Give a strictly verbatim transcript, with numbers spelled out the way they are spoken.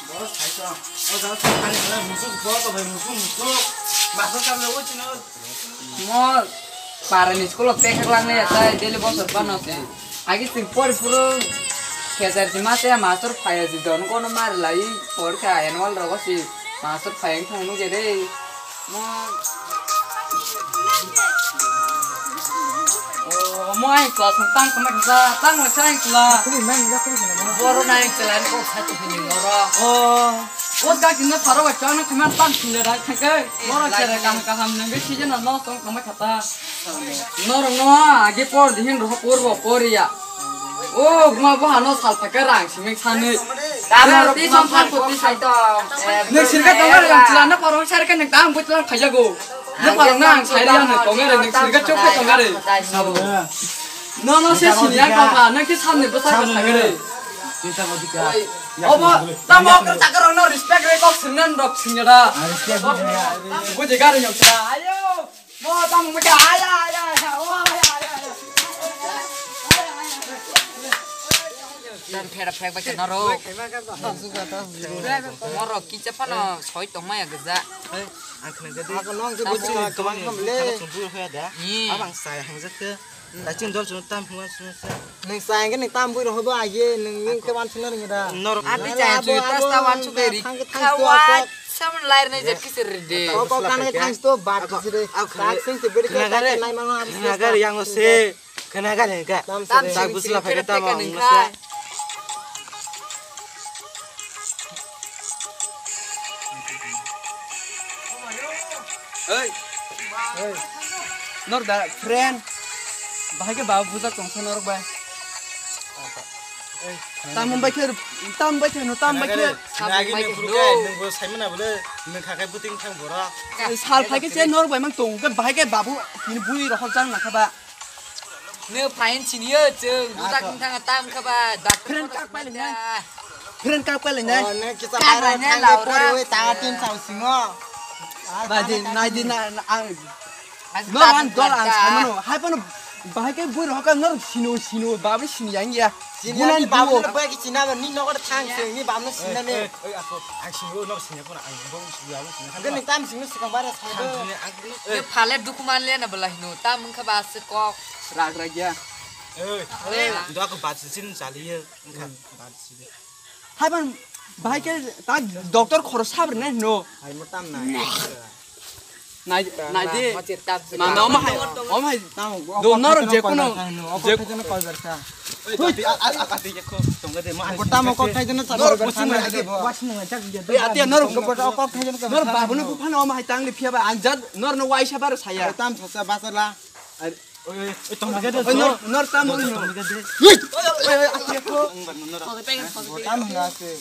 Borok sai tong. O jaga tong kani kala musuk, borok tong bai musuk, musuk. Master kami o chino. Mo parani school o pekak langnai ya tai daily bosor pano se. Agi sing pori puro kezar si mate master phaya si don kono mar lai porikha annual rogo si master phaya wng thang nugya de. Mo, oh, mo ai class tang tang kha, tang ma chang kla. Boro nai chela ko sa tu ni moro. Oh, o ga kino pharo ba chang na khaman tang thung da thang kai. Moro chera kaham kaham nang be season no tong tong ma khata. Norok no agi por dihin roho por bo por ya. O buma bo hano sal phaka rang simik sanwi. Tamo rok ti buma som phar phar poti sai tong. Nek sirga tong are yang chila na parong sar ka nek tang butlang khajago. Na parong na ang sai yang tong are nek sirga chok ka tong are. No no se sini yang tong ka nek ti samne bwsa ka sai are. Obo tamo kar chakar no respect re kok sirnan rok sinjada. Buji gari nyok sira. Ayo. Mo tamo mo ja aya aya aya. O aya aya aya. Dan phera phek ba kana ro. Moro kicha phano soi tong maya gja. Ang khna gade. Ako nong je buji ka kamang ham le. Abang sai hang jat ke. Taichung dol chwng tam hwnma chwng se. Nwng sa hwnkhe nwng tam bui rw hobo age nwng nwng khe wansuk na rwngya da. Norok ati chaya chwi tas ta wansuk de ri kha wa. Sam lai rwnai jet kise rede. Kok kok kan khe thangsto bat kise de. Tak sing se beri khe tak nai mano am. Khnagar yang se khnagar hwnkha. Tak busla phai khe tam ang se. Oi. Oi. Nor da friend. Bahai ke babu buja tongsa norok bai. Tamon bai khe, tam bai khe no, tam bai khe. Nagi ni buru kai, nung bo saimana bole, nung khakai buting thang borok. Sal phai khe che norok bai mang tong ke bahai ke babu, ini bui rohor jang na kha ba. Nw phain siniyo chwng, buta kung thanga tam kha ba, doctor. Friend kak pai lengnai. Friend kak pai lengnai. Oh, nw kisa kak pai lengnai, thang de Laura. Pori oi ta tin chau singo. Ba di, nai di na, na, ang. No, ang dol ang sai mano. Hai pano, bahai ke bui roka nor sino, sino, babu sini yang ya. Sini yang babu no bai ki sina ni no kor thang se, ni babu no sina ne. Oi, oi, ako, ang sini no sini ko na, ang bo sini, ang sini. Ang ni tam sini sikang bara sai. Ang sini, ang sini. Ye phale dukuman le na bela hino, tam wngkha ba se kok. Rag rag ya. Oi, oi, do ako bat sin chaliye, wngkha bat sin. Hai ban, bahai ke ta doctor khoro sabri nai no. Hai mo tam nai. Nai, nai de. Mama, oma hai, oma hai. Do nor je kono, je kono koi berka. Oi, a, a, a, a, ko tonga de, ma. Ko tamo kok thai jeno chalo. Nor ko sumra de. Oi, atia nor ko kok thai jeno. Nor babu no buphano oma hai tang ni phiya ba anjat nor no waisa bar saya. Tam sa sa basala. Oi, oi, oi, tong lage de. Oi, nor, nor tam oi, nor. Oi, oi, oi, atia ko. Tam na se.